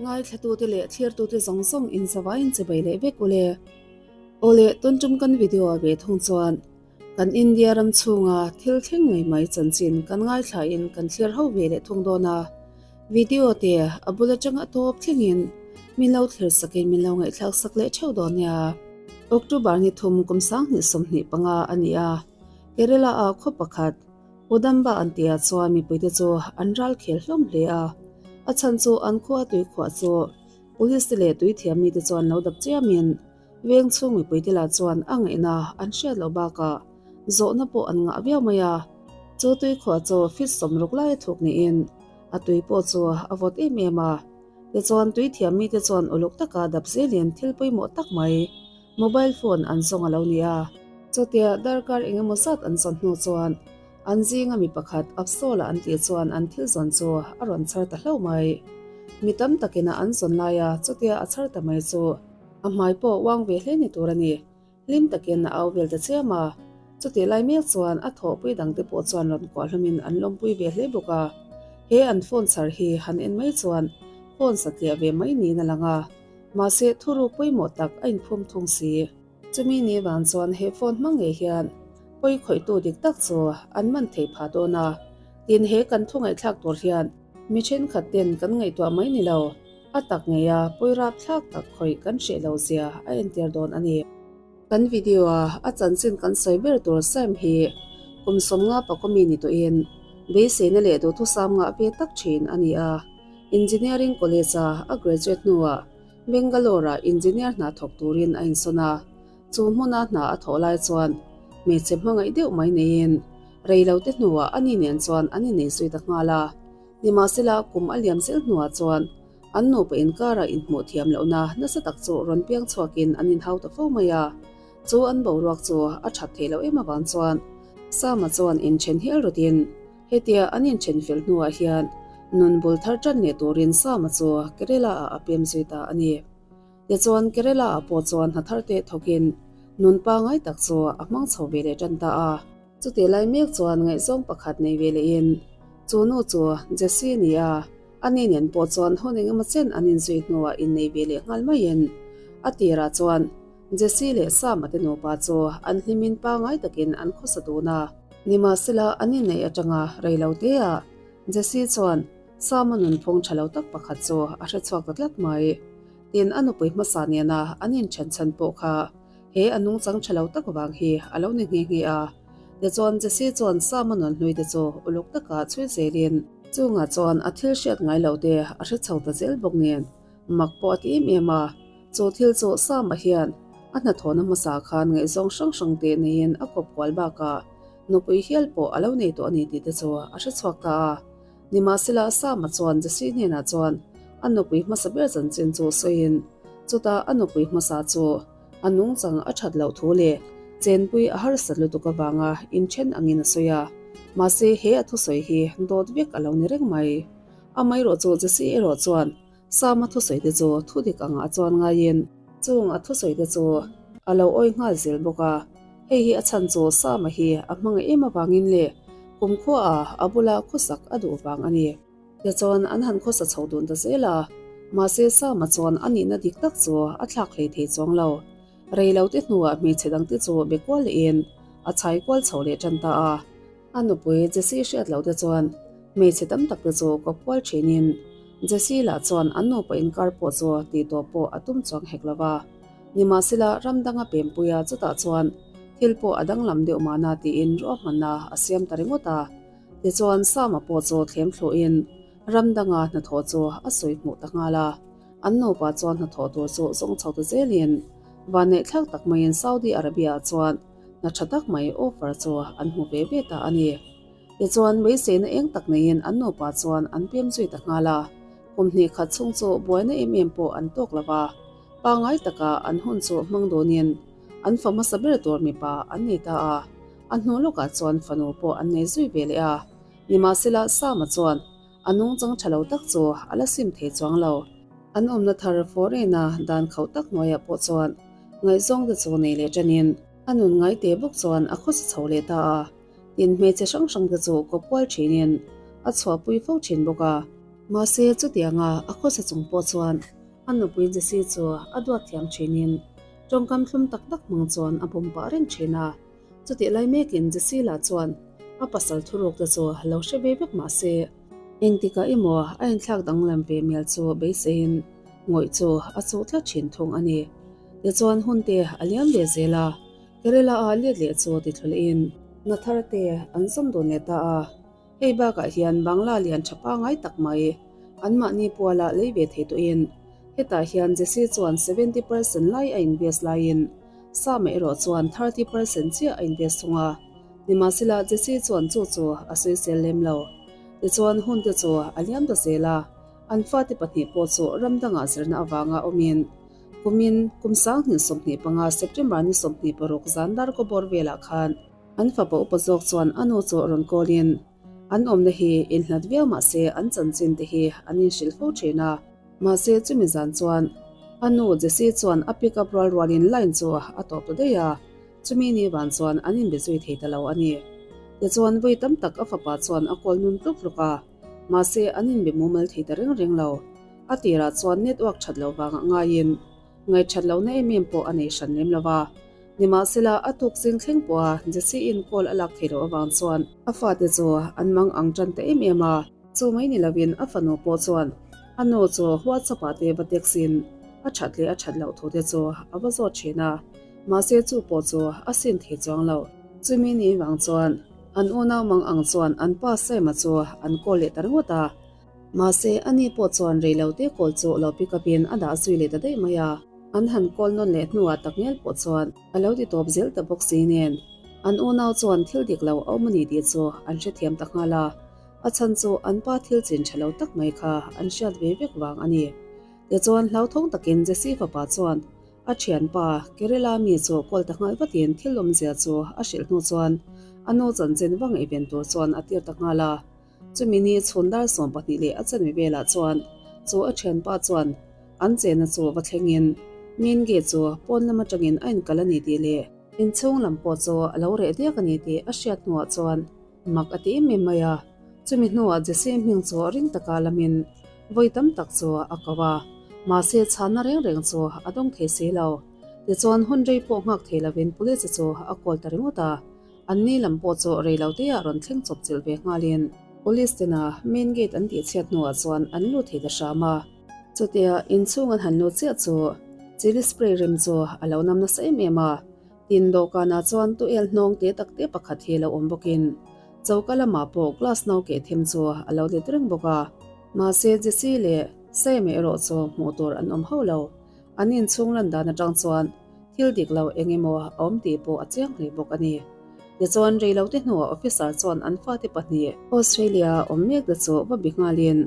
Ngaithlatute leh thlirtute zawng zawng in zavaiin chibai leh vek ule. Awle tun tum kan video ah ve thung chuan kan India ram chhunga thil thleng ngei mai chanchin kan ngaithla in kan thlir ho ve leh thung dawn a. Video te a bul atanga a tawp thlengin min lo thlir sakin min lo ngaihthlak sak leh theuh dawn nia. October ni thum kum 2025 a ni a, Kerala ah khaw pakhat Udamba an tihah chuan mipuite chu an ral khel hlawm hle a, a chhan chu an khua tuikhuah chu Police te leh tuithiam mite chuan lo dap chiamin veng chhung mipuite lah chuan a ngaihna an hriat loh bakah zawhna pawh an ngah viau mai a. Chu tuikhuah chu feet 60 lai a thuk niin a tui pawh chu a vawt em em a. Tichuan tuithiam mite chuan uluk taka dap zelin thil pawimawh tak mai Mobile phone an zawng a lo ni a. Chutia darkar eng emaw zat an zawn hnu chuan an zinga mi pakhat Absol-a an tih chuan an thil zawn chu a rawn chhar ta hlauh mai. Mi tam takin a an zawn lai a, chutia a chhar ta mai chu a hmai pawh uang ve hle ni tur a ni. Hlim takin a au vel ta chiam a. Chutih lai mek chuan a thawhpui dangte pawh chuan rawn kuah hlawmin an lawmpui ve hle bawk a. He an phone chhar hi han en mai chuan phone satliah ve mai niin a lang a. Mahse, thuruk pawimawh tak a inphum thung si. Chumi ni vang chuan he phone hmang ngei hian pawi khawihtu dik tak chu an man thei phah dawn a. Tin, he kan thu ngaihthlak tur hian mi thenkhat ten kan ngaihtuah mai ni lo, a tak ngeia pawi rapthlak tak khawih kan hreh lo zia a entir dawn a ni. Kan video a a chanchin kan sawi ber tur Sam hi kum 50 pakawmi ni tawhin beiseina leh duhthusam ngah ve tak thin a ni a. Engineering College-a a graduate hnuah Bangalore-ah engineer hna thawk turin a insawn a, chu hmuna hna a thawh lai chuan hmeichhe hmangaih deuh mai neiin reilote hnuah ani nen chuan an innei zui ta nghal a. Nimahsela kum a liam zel hnuah chuan an nupa inkarah inhmuh thiam lohna nasa tak chu rawn piang chhuakin an inhau ta fo mai a, chu an boruak chu a that theih loh em avang chuan Sama chuan inthen hial rawtin Hetia an inthen fel hnuah hian nun bul thar tan leh turin Sama chu Kerala-ah a pem zui ta a ni. Tichuan Kerala-ah pawh chuan hna thar teh thawkin nun pangai tak chu a hmang chho ve leh tan ta a. Chutih lai mek chuan ngaihzawng pakhat nei ve lehin chu nu chu Jessie a ni a, ani nen pawh chuan hun engemaw chen an inzui hnuah innei ve leh nghal maiin a tirah chuan Jessie leh Sama te nupa chu an hlimin pangai takin an khawsa dun a. Nimahsela, an inneih atanga rei lo te ah Jessie chuan Sama nunphung tha lo tak pakhat chu a hre chhuak ta tlat mai. Tin, a nupui hmasa nena an inthen chhan pawh kha he a nungchang tha lo tak vang hi a lo ni nghe nghe a. Tichuan, Jessie chuan Sama nun hlui te chu uluk taka chhui zelin chungah chuan a thil hriat ngai lo te a hre chho ta zel bawk nen mak pawh a ti em em a. Chu thil chu Sama hian a hnathawhna hmasa khan ngaihzawng hrang hrang teh neiin a kawp kual bakah nupui hial pawh a lo nei tawh a ni tih te chu a hre chhuak ta a. Nimahsela Sama chuan Jesse hnenah chuan a nupui hmasa ber chanchin chu sawiin chutah a nupui hmasa chu a nungchang a that loh thu leh chenpui a harsat lutuk avanga inthen angin a sawi a. Mahse he a thusawi hi dawt vek a lo ni reng mai. Amaherawhchu chu Jesse erawh chuan Sama thusawi te chu thu dik angah chuan ngaiin chung a thusawi te chu a lo awi nghal zel bawk a. Hei hi a chhan chu Sama hi a hmangaih em avangin leh kumkhua a a bula khawsak a duh vang a ni. Tichuan an han khawsa chho dun ta zel a, mahse Sama chuan a nihna dik tak chu a thlak hlei thei chuang lo. Rei lo te hnuah hmeichhe dangte chu be kual lehin a chhai kual chho leh tan ta a. A nupui Jessie hriat loh te chuan hmeichhe tam tak te chu kawp kual thinin Jessie lah chuan an nupa inkar pawh chu tih tawh pawh a tum chuang hek lo va. Nimahsela ram danga pempuia chutah chuan thil pawh a danglam deuh mahna tiin ruahmanna a siam ta ringawt a. Tichuan Sama pawh chu thlem thluhin ram danga hnathawh chu a sawi hmuh ta nghal a. An nupa chuan hnathawh tur chu zawng chho ta zelin vanneihthlak tak maiin Saudi Arabia-ah chuan hna tha tak mai offer chu an hmu ve ve ta a ni. Tichuan, beiseina eng tak neiin an nupa chuan an pem zui ta nghal a, kum hnih khat chhung chu buaina em em pawh an tawk lo va, pangngai taka an hun chu hmang dawnin an fa hmasa ber tur mipa an nei ta a, a hnu lawkah chuan fanu pawh an nei zui ve leh a. Nimahsela, Sama chuan a nungchang tha lo tak chu a la sim thei chuang lo. An awmna thar foreign-a dan khauh tak hnuaiah pawh chuan ngaihzawng te chu nei leh ṭanin a nun ngai te bawk chuan a khawsa chho leh ta a. Tin, hmeichhe hrang hrang te chu kawp kual ṭhinin a chhuahpui fo ṭhin bawk a. Mahse chutianga a khawsa chung pawh chuan a nupui Jessie chu a duat thiam thinin tawngkam thlum tak tak hmang chuan a bum pah reng thin a. Chutih lai mekin Jessie lah chuan a pasal thuruk te chu lo hre ve vek mah se, engtikah emaw a inthlak danglam ve mial chu beiseiin ngawih chu a chuh tlat thin thung a ni. Tichuan hun te a liam ve zel a, Kerala ah let leh chu ti thlawlhin hna thar te an zawm dun leh ta a. Hei bakah hian Bangla lian tha pangai tak mai anmahni puala lei ve thei tawhin hetah hian Jesse chuan 70% lai a invest laiin Sama erawh chuan 30% chiah a invest thung a. Nimahsela Jesse chuan chu chu a sawisel lem lo. Tichuan hun te chu a liam ta zel a, an fate pahnih pawh chu ram dangah zirna avanga awmin kumin kum 2025 September ni 26 zan darkaw bawr velah khan An fapa upa zawk chuan a nu chu rawn kawlin an awmna hi inhlat viau mah se an chanchin te hi an inhrilh fo thin a. Mahse chumi zan chuan a nu Jessie chuan a pick up rual rualin line chu a tawp ta daih a, chumi ni van chuan an inbe zui thei ta lo a ni. Tichuan vawi tam tak a fapa chuan a kawl nun tluk tluk a, mahse an inbe mumal thei ta reng reng lo. A tirah chuan network that loh vangah ngaiin Ngaihthat lohna em em pawh a nei hran lem lo va. Nimahsela, a tuk zing thleng pawha Jesse-in call a lak theih loh avang chuan a fate chu an mang ang tan ta em em a. Chu mai ni lovin a fanu pawh chuan a nu chu WhatsApp-ah te va text-in a that leh a that loh thu te chu a va zawt thin a. Mahse chu pawh chu a sin thei chuang lo. Chumi ni vang chuan an unau mang ang chuan an pa Sam-a chu an call leh ta ringawt a. Mahse, ani pawh chuan rei lo te call chu lo pick up in a dah zui leh ta daih mai a. An han call nawn leh hnuah tak ngial pawh chuan a lo ti tawp zel ta bawk si nen, an unau chuan thil dik lo a awm a ni tih chu an hrethiam ta nghal a. A chhan chu an pa thil chin tha lo tak mai kha an hriat ve vek vang a ni. Tichuan hlauthawng takin Jesse fapa chuan a thianpa Kerala mi chu call ta nghal vatin thil awmzia chu a hrilh hnu chuan a nu chanchin va ngaihven tur chuan a tir ta nghal a. Chumi ni chhun dar 12 leh a chanve velah chuan chu a thianpa chuan an chena chu va thlengin main gate chu pawn lam atangin a inkal a ni tih leh inchhung lam pawh chu a lo reh diak a ni tih a hriat hnuah chuan mak a ti em em mai a. Chumi hnuah Jesse hming chu ring taka lamin vawi tam tak chu a ko a, mahse chhanna reng reng chu a dawng thei si lo. Tichuan hun rei pawh nghak thei lovin police chu a call ta ringawt a. Anni lam pawh chu rei lo te ah rawn thleng chawp chilh ve nghalin Police tena main gate an tih chhiat hnuah chuan an lut thei ta hram a. Chutia inchhung an han lut chiah chu chilli spray rim chu a lo nam nasa em em a, tin dawhkanah chuan tuel hnawng te tak te pakhat hi lo awm bawkin choka lamah pawh glass no keh them chu a lo let reng bawk a. Mahse Jesse leh Sam erawh chu hmuh tur an awm hauh lo. An inchhung lan dan atang chuan thil dik lo eng emaw a awm tih pawh a chiang hle bawk a ni. Tichuan reilote hnuah officer chuan an fate pahnih Australia awm mek te chu va bi nghalin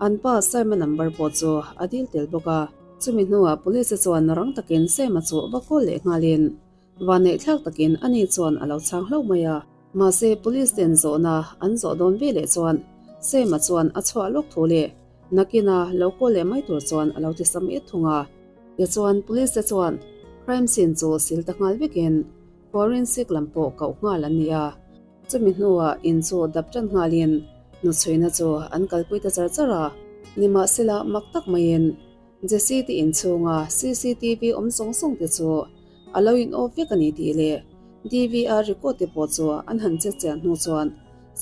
an pa Saima number pawh chu a dil tel bawk a. Chumi hnuah police chuan rang takin Saima chu va call leh nghalin Vanneih thlak takin ani chuan a lo chhang hlauh mai a. Mahse police ten zawhna an zawh dawn ve leh chuan Sam-a chuan a chhuah lawk thu leh nakina lo kawl leh mai tur chuan a lo ti sam et thung a. Tichuan police te chuan crime scene chu sil ta nghal vekin forensic lam pawh koh nghal an ni a. Chumi hnuah in chu dap tan nghalin hnuchhuina chu an kalpui ta char char a. Nimahsela mak tak maiin Jesse te inchhunga cctv awm zawng zawng te chu a lo in off vek a ni tih leh DVR record te pawh chu an han check chian hnu chuan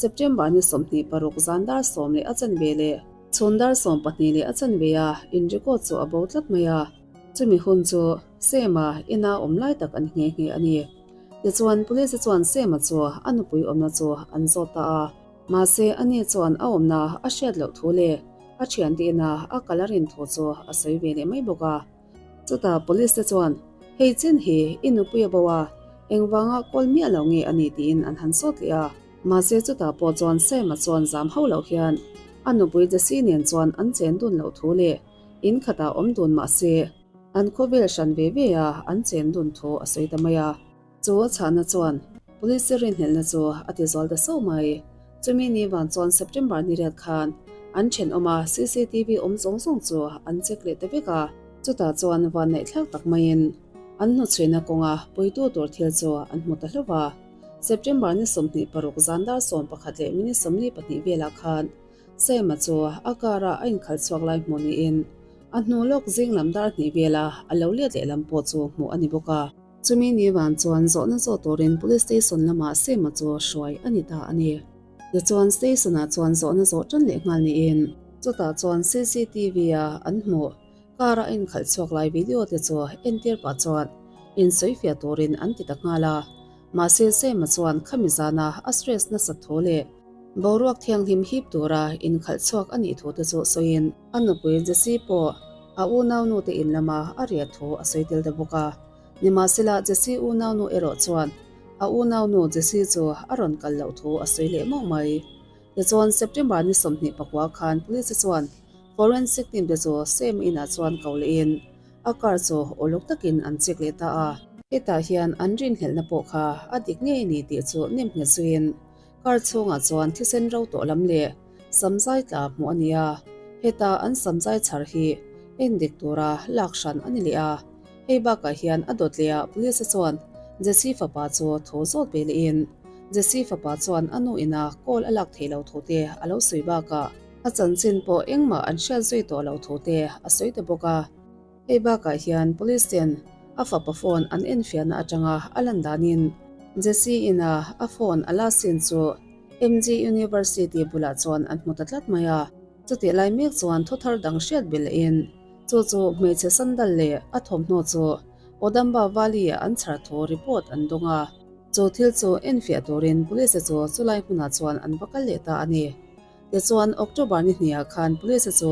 September ni 26 zan dar 10 leh a chanve leh chhun dar 12 leh a chanve a in record chu a bo tlat mai a. Chumi hun chu Sam-a ina awm lai tak a ni nghe nghe a ni. Tichuan police chuan Sam-a chu a nupui awmna chu an zawt ta a. Mahse ani chuan a awmna a hriat loh thu leh a thiante ina a kal a rin thu chu a sawi ve leh mai bawk a. Chutah police te chuan, Hei chen hi i nupui a bo a, engvanga kawl miah lo nge a ni tiin an han sawt leh a. Mahse chutah pawh chuan Sam-a chuan zam hauh loh hian a nupui Jessie nen chuan an chen dun loh thu leh in khatah awm dun mahse an khawvel hran ve ve a an chen dun thu a sawi ta mai a. Chu a chhahna chuan Police rinhlelhna chu a ti zual ta sauh mai. Chumi ni van chuan September ni riat khan an thenawm a cctv awm zawng zawng chu an check leh ta vek a. Chutah chuan van neih thlak tak maiin an hnuchhuihna kawnga puitu tur thil chu an hmu ta hlauh a. September ni 26 zan dar 11 leh minute 42 velah khan. Sam-a chu a car-a a inkhalh chhuak lai hmuh niin a hnu lawk zing lam dar hnih vela a lo let leh lam pawh chu hmuh a ni bawk a. Chumi ni van chuan zawhna zawh turin Police Station lamah Sam-a chu hruai a ni ta a ni. Tichuan Station-ah chuan zawhna zawh tan leh nghal niin chutah chuan CCTV-a an hmuh car-a a inkhalh chhuak lai video te chu entir pah chuan insawifiah turin an ti ta nghal a. Mahse Sam-a chuan khami zana a stress nasat thu leh boruak thianghlim hip tura inkhalh chhuak a nih thu te chu sawiin a nupui Jessie pawh a unaunu te in lama a riah thu a sawi tel ta bawk a. Nimahsela Jessie unaunu erawh chuan a unaunu Jessie chu a rawn kal loh thu a sawi leh mauh mai. Tichuan September ni 24 khan police chuan forensic team te chu Sam inah chuan ko lehin a car chu uluk takin an check leh ta a. Hetah hian an rinhlelhna pawh kha a dik ngei a ni tih chu nem nghet zuiin car chhungah chuan thisen ro tawh lam leh samzai tla hmuh a ni a. Heta an samzai chhar hi endik tura lak hran a ni leh a. Hei bakah hian a dawt leh ah police chuan Jesse fapa chu thu zawt ve lehin Jesse fapa chuan a nu ina call a lak theih loh thu te a lo sawi bakah a chanchin pawh engmah an hriat zui tawh loh thu te a sawi ta bawk a. Hei bakah hian police ten a fapa phone an enfiahna atanga a lan danin Jesse ina a phone a la sin chu MG University bulah chuan an hmu ta tlat mai a. Chutih lai mek chuan thuthar dang hriat belhin Chu chu hmeichhe sandal leh a thawmhnaw chu Odamba Valley-ah an chhar thu report an dawng a. Chu thil chu enfiah turin police chu chulai hmunah chuan an va kal leh ta a ni. Tichuan, October ni hniah khan police chu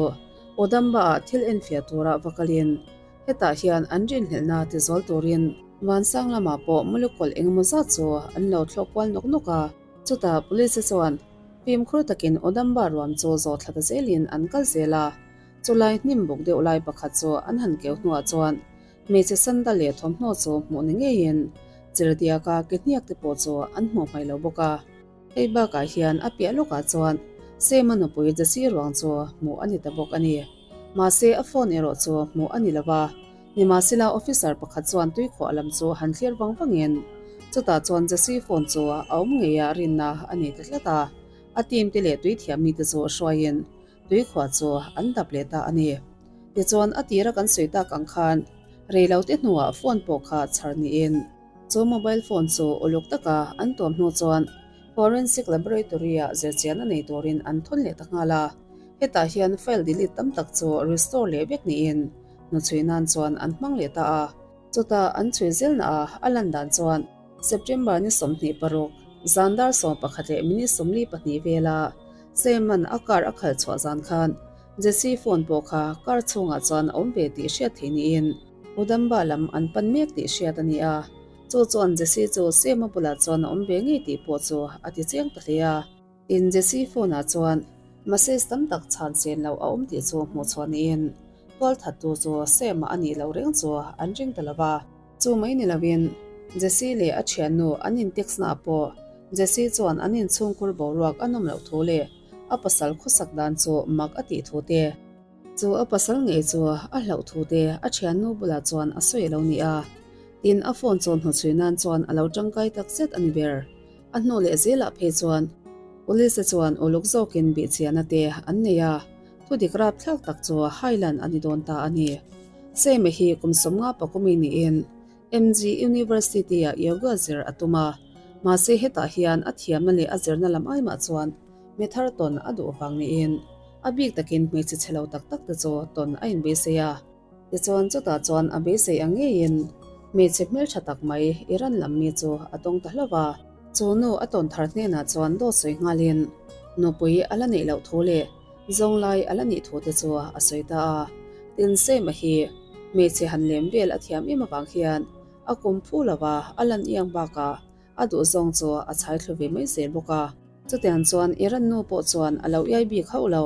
Odamba-ah thil enfiah tura va kalin hetah hian an rinhlelhna tizual turin vansang lamah pawh mulukawlh engemaw zat chu an lo thlawk kual nawk nawk a. Chutah police chuan fimkhur takin Odamba ruam chu zawh thla ta zelin an kal zel a. Chulai hnim buk deuh lai pakhat chu an han keu hnuah chuan hmeichhe sandal leh thawmhnaw chu hmuh ni ngeiin chirdiaka ke hniak te pawh chu an hmuh hmaih lo bawk a. Hei bakah hian a piah lawkah chuan Sema nupui Jasi ruang chu hmuh a ni ta bawk a ni. Mahse a phone erawh chu hmuh a ni lo va, nimahsela officer pakhat chuan tuikhuah lam chu han thlir vang vangin chutah chuan Jasi phone chu a awm ngeia rinna a nei ta tlat a, a team te leh tuithiam mite chu hruaiin Tuikhuah chu an dap leh ta a ni. Tichuan a tira kan sawi tak ang khan reilote hnuah phone pawh kha chhar niin chu mobile phone chu uluk taka an tuam hnu chuan Forensic Laboratory-ah zirchian a nei turin an thawn leh ta nghal a. Hetah hian file delete tam tak chu restore leh vek niin hnuchhui nan chuan an hmang leh ta a. Chutah an chhui zelna a a lan dan chuan September ni 26, zan dar 11 leh minute 42 vela Sam-a'n a car a khalh chhuah zan khan Jesse phone pawh kha car chhungah chuan a awm ve tih hriat theih niin Udamba lam an pan mek tih hriat a ni a. Chu chuan Jesse chu Sam-a bulah chuan a awm ve ngei tih pawh chu a ti chiang ta hle a. Tin, Jesse phone-ah chuan message tam tak chhan sen loh a awm tih chu hmuh chhuah niin tualthattu chu Sam-a a nih loh reng chu an ring ta lo va. Chu mai ni loin Jesse leh a thiannu an in text naah pawh Jesse chuan an inchhungkhur boruak a nawm loh thu leh a pasal khawsak dan chu mak a tih thu te, chu a pasal ngei chu a hlauh thu te a thiannu bulah chuan a sawi a lo ni a. Tin, a phone chawn hnuchhui nan chuan a lo tangkai tak zet a ni ber. A hnu leh zelah phei chuan Police te chuan uluk zawkin bihchiahna te an nei a, thudik rapthlak tak chu Highland a ni dawn ta a ni. Seme hi kum 50 pakumi niin MG University-ah yoga zir a tum a, mahse hetah hian a thiamna leh a zirna lam aimah chuan mi thar tawn a duh vang niin a bik takin hmeichhe chhe lo tak tak te chu tawn a inbeisei a. Tichuan chutah chuan a beisei ang ngeiin hmeichhe hmeltha tak mai Iran lam mi chu a tawng ta hlauh a. Chu nu a tawn thar hnenah chuan dawt sawi nghalin nupui a la neih loh thu leh zawnglai a la nih thu te chu a sawi ta a. Tin Sema hi hmeichhe han lem vel a thiam em avang hian a kum phu lo va, a lan iang bakah a duhzawng chu a chhai thlu ve mai zel bawk a. Chutiang chuan Iran nu pawh chuan a lo iai bik hauh lo.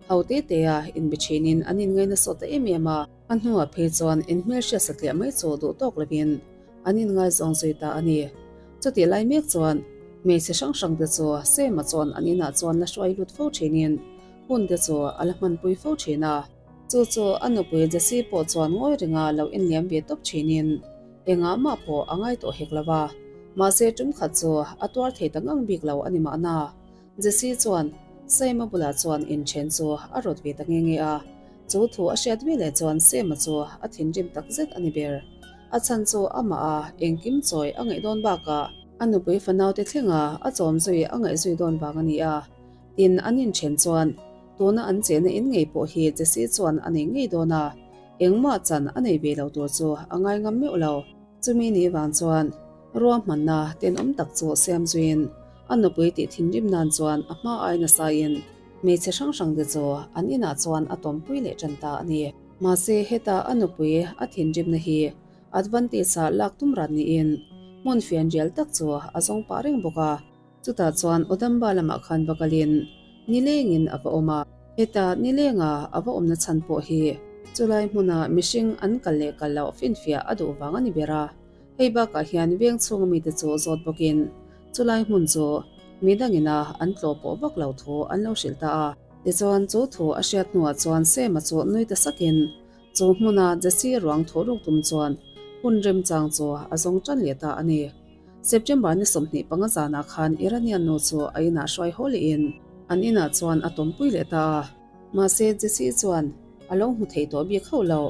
Ho te te a inbe thinin an inngaina sawt ta em em a. A hnuah phei chuan inhmelhriat satliah mai chu duh tawk lovin an inngaizawng zui ta a ni. Chutih lai mek chuan hmeichhe hrang hrang te chu Sema chuan an inah chuan la hruai lut fo thinin hun te chu a la hmanpui fo thin a. Chu chu a nupui Jesse pawh chuan ngawi renga lo inliam ve tawp thinin engah mah pawh a ngai tawh hek lo va. Mahse tum khat chu a tuar thei ta ngang bik lo a ni mahna. Jesse chuan. Sema bulah chuan inthen chu a rawt ve ta nghe nghe a. Chu thu a hriat veleh chuan Sema chu a thinrim tak zet a ni ber. A chhan chu amah a engkim chawi a ngaih dawn bakah a nupui fanaute thlenga a chawm zui a ngaih zui dawn vang a ni a. Tin, an inthen chuan tuna an chehna in ngei pawh hi Jesse chuan a nei ngei dawn a, engmah chan a nei ve lo tur chu a ngai ngam meuh lo. Chumi ni vang chuan ruahmanna tenawm tak chu siam zuiin a nupui tih thinrim nan chuan a hma ai nasain hmeichhe hrang hrang te chu an inah chuan a tawmpui leh tan ta a ni. Mahse heta a nupui a thinrimna hi advantage ah lak tum rat niin hmun fianrial tak chu a zawng pah reng bawk a. Chutah chuan Odamba lamah khan va kalin nilengin a va awm a. Heta nilenga a va awmna chhan pawh hi chulai hmuna mihring an kal leh kal loh finfiah a duh vang a ni ber a. Hei bakah hian veng chhunga mite chu zawt bawkin chulai hmun chu mi dangina an tlawh pawh vak lo thu an lo hrilh ta a. Tichuan chu thu a hriat hnuah chuan Sema chu nui ta sakin chu hmuna Jesse ruang thu ruk tum chuan hun remchang chu a zawng tan leh ta a ni. September ni 25 zanah khan Iranian nu chu a inah hruai haw lehin an inah chuan a tawmpui leh ta a. Mahse Jesse chuan a lo hmu thei tawh bik hauh lo.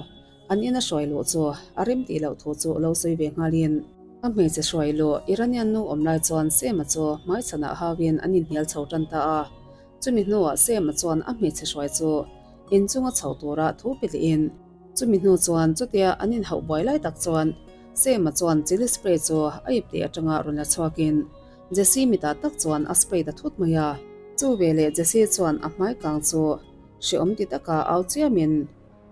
An ina hruai luh chu a rem tih loh thu chu lo sawi ve nghalin a hmeichhe hruai luh Iranian nu awm lai chuan Sema chu hmaichhanah hauin an inhnial chho tan ta a. Chumi hnuah Sema chuan a hmeichhe hruai chu inchunga chho tura thu pe lehin chumi hnu chuan chutia an inhauh buai lai tak chuan Sema chuan chilli spray chu a ipte atanga rawn la chhuakin Jesse mitah tak chuan a spray ta thut mai a. Chu veleh Jesse chuan a hmai kang chu hrehawm ti taka au chiamin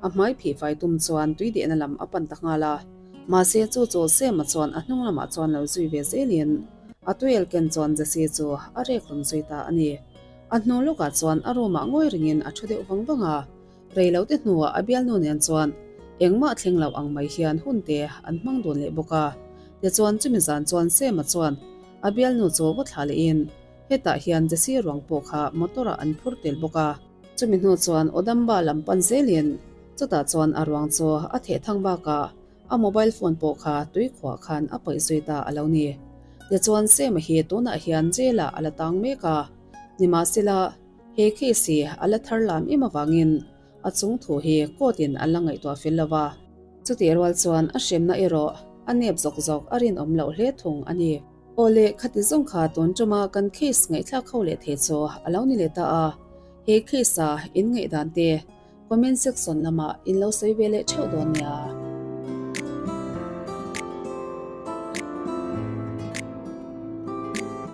A hmai phih fai tum chuan tui dehna lam a pan ta nghal a, mahse chu chu Sema chuan a hnung lamah chuan lo zui ve zelin a tuiel ken chuan Jesse chu a rek hlum zui ta a ni. A hnu lawkah chuan a room ah ngawi ringin a thu deuh vang vang a, reilote hnuah a bialnu nen chuan engmah thleng lo ang mai hian hun te an hmang dun leh bawk a. Tichuan chumi zan chuan Sema chuan a bialnu chu va thlah lehin hetah hian Jesse ruang pawh kha motor ah an phur tel bawk a. Chumi hnu chuan Odamba lam pan zelin chutah chuan a ruang chu a theh thang bakah a mobile phone pawh kha tui khuah khan a paih zui ta a lo ni. Tichuan Sema hi tunah hian jail ah a la tang mek a, nimahsela he case hi a la thar lam em avangin a chung thu hi court in an la ngaihtuah fel lo va. Chutih rual chuan a hremna erawh a nep zawk zawk a rinawm loh hle thung a ni. Awle, khati zawng kha tun tuma kan case ngaihthlak ho leh thei chu a lo ni leh ta a. He case-a in ngaihdan te comment section lamah in lo sawi ve leh theuh dawn nia.